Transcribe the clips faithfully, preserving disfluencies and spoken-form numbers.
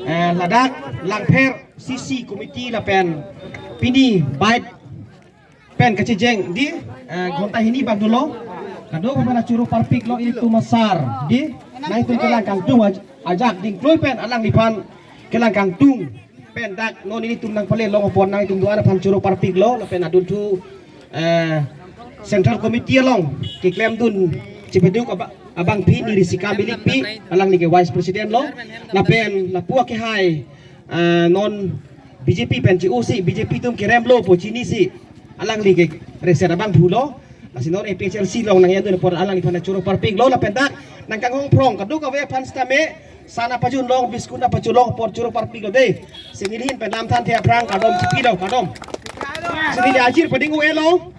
Eh, ladak Langpher C C committee lapen pini bike pen kachejeng di, eh, ghonta hini bak dolo. Kadokave aphan choro parpiklo ilitum asar di, nangtum kelang kangtung aj-, ajak dingkloi pen alangliphan kelang kangtung pen dak non ilitum nangpale long apot nangtum do-an aphan choro parpiklo lapen adunthu, eh, Central Committee along keklemdun chepeduk aba-, abangphi Nirisi Kam Bilippi, alangli ke Vice President lo, lapen lapu akehai, eh, non B J P pen che-osi, B J P atum keremlo pu chinisi, alangli ke reset abangphu lo. Lasi non A P H L C along nangdun apot alangliphan choro parpiklo lapen dak nangkanghong phrong kadokave aphan sitame sana pajun long, biskut na pajun long apot choro parpiklo de. Si neli ahin pen lamthanthe aphrang kardom chipilo, kardom. Si neli ajir pading-o-elo.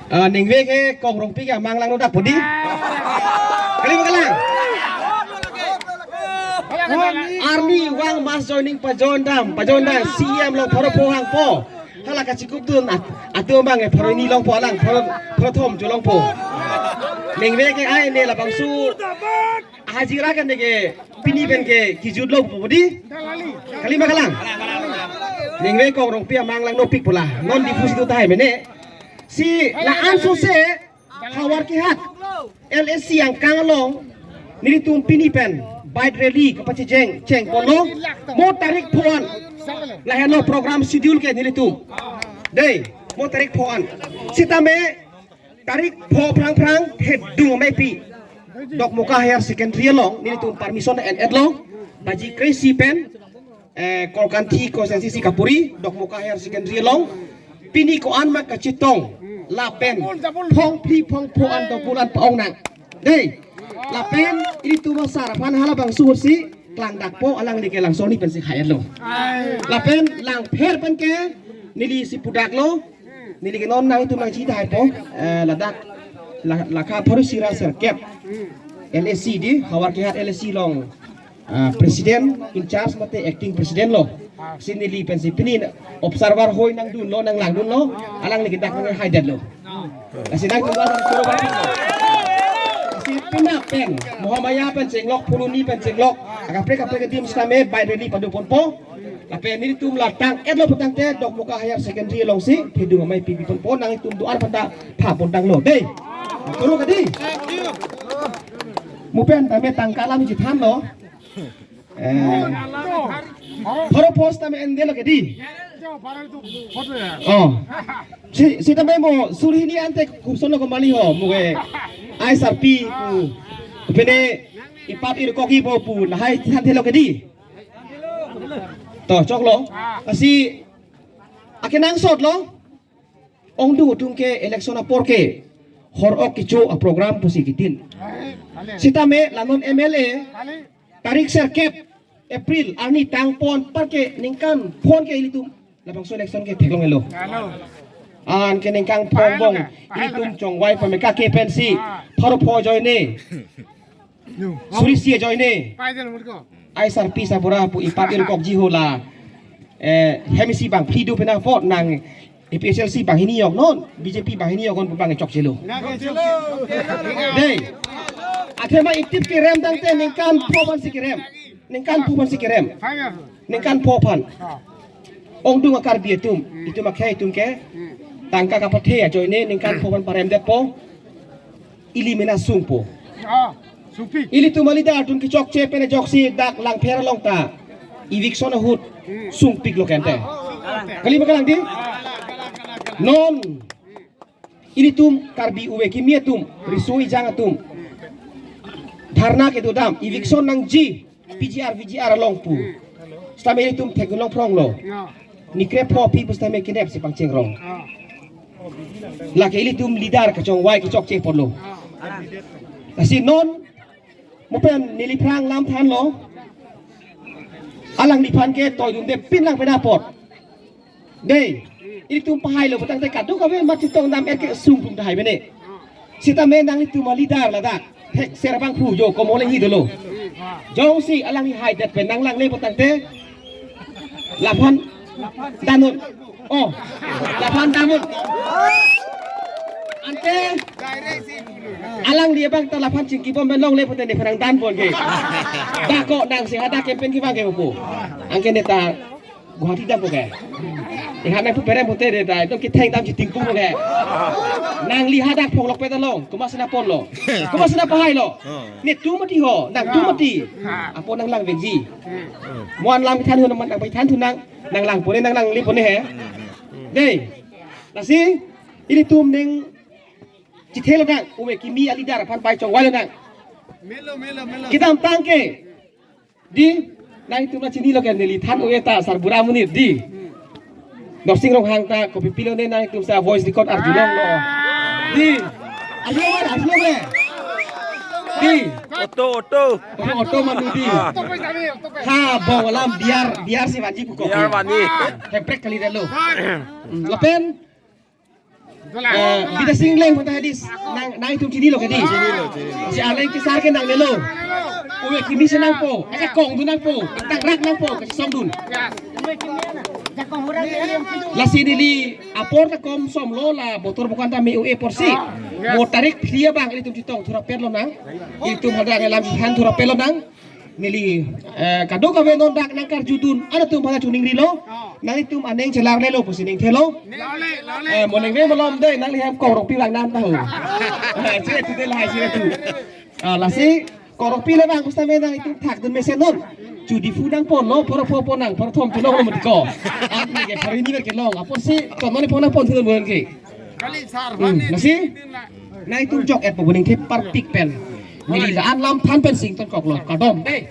Ah, ningve ke Kong Rongpi ke amang langno dak pudi. Kali ma kalang? Arni vang mass joining pajoin dam, pajoin dam, C E M along pharo pho hangpo. Hala kachikupdun at-, atum abang e pharo hini longpo alang, pharo, pharo thom cholongpo. Ningve ke ai ne labangso hajira kan ne ke pini pen ke kijutlo pu di. Kali ma kalang? Ningve Kong Rongpi amang langno pikpo la. Non Diphu si do tahai mene. Si la-an sose Howraghat L A C angkang along nelitum pini pen bike rally kapachejeng chengponlo. Mo tarik pho an. Lahenlo program schedule ke nelitum. Dei, mo tarik pho an. Sitame tarik pho phrang phrang thedung ameipi Dokmoka Higher Secondary along nelitum permission en-etlo. Baji kre-isi pen, eh, Korkanthi constituency kapuri, Dokmoka Higher Secondary along. Pini ko-an ma kachetong lapen phongphli phongpho an dokul an pa-ong nang. Dei, lapen ilitum asar aphan halabangso ahut si klangdakpo, alangli ke Langsoni pensi hai-etlo. Lapen Langpher pen ke neli si pudaklo. Neli ke non nangtum nangji tahaipo, eh, ladak la-, lakha pharo isi ra sirkep L A C di, Howraghat L A C along, ah, president in charge mate acting president lo. Si neli pensi pini observer hoi nangdunlo, nanglangdunlo, alangli ke dak nanghaidetlo. Lasi nangtum do-an choro parpiklo. Lasi pina pen, Mahamaya pen chenglok, Phuloni pen chenglok, akaprek kaprek adim sitame bike rally padoponpo. Lapen nelitum la tang-etlo pu tangte Dokmoka Higher Secondary alongsi thedung ameipi piponpo, nangtum do-an aphanta pha pontanglo. Dei. Toro kadi. Mo pen tame tangka alam chethanlo. Eh. Pharo pho sitame endetlo kedi. Oh. Si, sitame mo suri hini ante kupson lo kemali ho, mo ke ai sarpi pu. Pene ipap irkok ipo pu lahai thanthelo kedi. To, choklo. Lasi akenangsotlo. Ongdung atum ke election apor ke hor-ok kecho aprogram pusi kitin. Sitame la non M L A tarik sirkep April arni tang pon par ke ningkan pon ke ilitum labangso election ke theklong-etlo. An ke ningkan pon bong ilitum chongvai pameka ke pensi pharo pho ajoine, suri isi ajoine. Ai sarpi sabura pu ipap irkokji ho la. Eh, hem isi bang phli do pena pot nang A P H L C banghini yok non, B J P banghini yok non pu bang chokchelo. Dei. Athema itip kerem tangte ningkan pho aphansi kerem. Ningkan pho aphansi kerem. Ningkan pho aphan. Ongdung a-Karbi atum, itum akhei atum ke tangka kapathe ajoine ningkan pho aphan paremdetpo. Ili mena sungpo. Ah, sungpik. Ilitum a-leader atum kechokche pen ajoksi dak Langpher along ta eviction ahut sungpiklo kente. Kali ma kalang di? Non ilitum Karbi uve kimi atum, riso ejang atum dharna kedo dam, eviction nangji, P G R, V G R along pu. Sitame ilitum theklong phronglo. Ni krepho aphi pusitame kenep si pangchengrong. Lake ilitum leader kachongvai kechokche ponlo. Lasi non mo pen neli aphrang lamthanlo. Alangliphan ke toidunde pinlang pena apot. Dei, ilitum pahailo pu tangte kadokave mati tong dam er ke sungpum tahai mene. Sitame nanglitum a-leader ladak thekser abangphu jo komo lenghi dolo. Jongsi alangli haidet pen nanglangle pu tangte laphan danun. Oh, laphan danun. Anke alangli abang ta laphan chingki bom pen longle pute nephan nangdan pon ke. Dak ko nang si hadak campaign kevang ke po. Anke neta Guwahati dampo ke. Iha nangpu perem pute neta, itum ketheng dam chiting pu ke. Nangli hadak phonglok peta long, komatsi nangponlo? Komatsi nangpahailo? Netum mati ho, nangtum mati. Apo nanglang vekji. Mo-an lam kethan thu nang, nangpethan thu nang, nanglang pone, nanglang li pone he. Dei. Lasi ilitum ning chithelo nang, ume kimi a-leader aphan pai chongvailo nang. Kedamtang ke, dei, nangtum nangchinilo ke neli than u-e ta sarbura amonit, dei. Dorsing Ronghang ta kopi pilo ne nangtum sa voice record arjulonglo. Dei. Arjulong, arjulong le. Dei. Auto, auto. Auto, auto manu dei. Ha, bong alam biar, biar si vanji puko. Biar vanji. Heprek kali dalo. Hmm, lapen Eh, Bidya Sing Engleng penta hadis nang, nangtum chinilo ke dei. Si Engleng kesar ke nangnelo. Ume kimi si nangpo, ajakong dun nangpo, tangrak nangpo, kesong dun. Lasi neli apor ta kom somlo la botor bukan ta me u-e porsi. Mo tarik phli abang ilitum chetong thurapetlo nang. Ilitum hadak alam chethan thurapetlo nang. Neli, eh, kadokave non dak nangkarjudun, anatum pada chuning rilo, nanglitum aning chelarlelo pusi ningthelo. Eh, mo ningve malom dei, nangli hem korokpi vang nang tahu. Eh, chere tu dei lahai chere tu. Ah, lasi korokpi le vang pusi tame nanglitum thakdun mesen non. Chu Diphu nangponlo, poro poro pon nang, poro thom chulonglo mati ko. At ni ke poro hini ver kelong, apotsi, to non ni pon nangpon thudun bon ke. Hmm, lasi, nangtum jok-et po bo ningthe parpik pen. Neli la-an lam than pen sington koklo. Kardom dei.